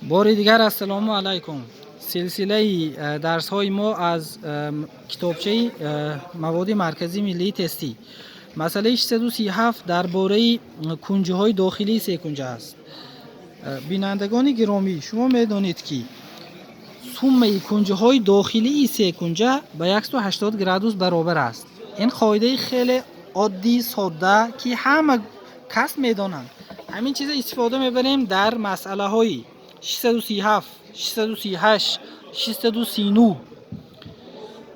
Бори дигар ассалому алайкум. Силсилаи дарсҳои мо аз китобчаи маводи марказии миллии тестӣ. Масъалаи 637 дар бораи кунҷҳои дохилии секунҷа аст. Бинандагони гиромӣ, шумо медонед, ки суммаи кунҷҳои дохилии секунҷа ба 180 градус баробар аст. Ин қоидаи хеле оддӣ, содда, ки ҳама кас медонанд. Ҳамин чиза истифода мебарем дар масъалаҳои 637, 638, 639.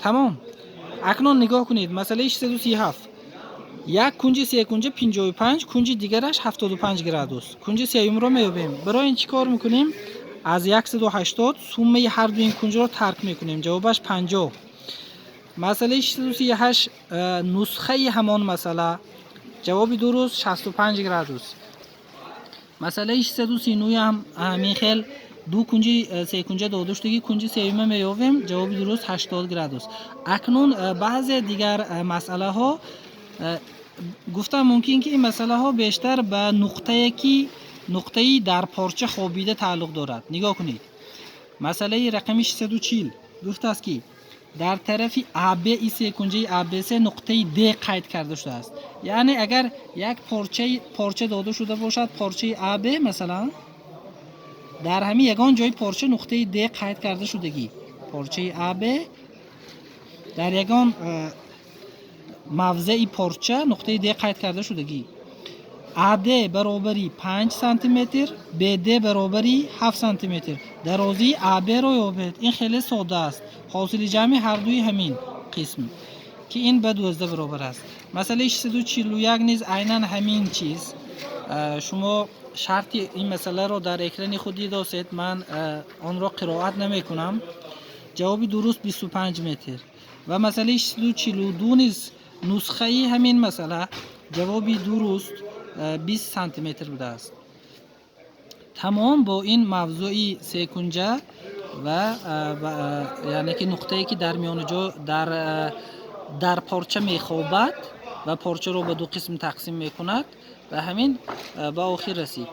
Тамом. Акнун нигоҳ кунед, масъалаи 637: як кунҷи секунҷа 55, кунҷи дигараш 75 градус. Кунҷи сеюмро меёбем. Барои ин чӣ кор мекунем? Аз 180 суммаи ҳар ду ин кунҷро тарк мекунем, ҷавобаш 50. Масъалаи 638, нусхаи ҳамон масъала, ҷавоби дуруст 65 градус. Масъалаи 639 ҳам ҳамин хел, ду кунҷи секунҷа дода шудагӣ, кунҷи сеюма меёбем, ҷавоби дуруст 80 градус. Акнун баъзе дигар масъалаҳо, гуфтам мумкин, ки ин масъалаҳо бештар ба нуқтае, ки нуқтаи дар порча хобида тааллуқ дорад. Нигоҳ кунед, масъалаи рақами 640 гуфтааст, ки дар тарафи АБ и секунҷаи АБС нуқтаи Д қайд карда шудааст. Яъне агар як порча дода шуда бошад, порчаи АБ масалан, дар ҳамин ягон ҷои порча нуқтаи Д қайд карда шудагӣ, порчаи АБ дар ягон мавзеи порча нуқтаи Д қайд карда шудагӣ, АД баробари 5 сантиметр, БД баробари 7 сантиметр, дарозии АБ-ро ёбед. Ин хеле содда аст: ҳосили ҷамъи ҳардуи ҳамин қисм, ки ин ба 12 баробар аст. Масъалаи 641 низ айнан ҳамин чиз. Шумо шарти ин масъаларо дар экрани худ дидосед, ман онро қироат намекунам. Ҷавоби дуруст 25 метр. Ва масъалаи 642 низ нусхаи ҳамин масъала, ҷавоби дуруст 20 сантиметр будааст. Тамом, бо ин мавзӯи секунҷа ва яъне ки нуқтае, ки дар миёни ҷо дар порча мехобад ва порчаро ба ду қисм тақсим мекунад, ба ҳамин ба охир расид.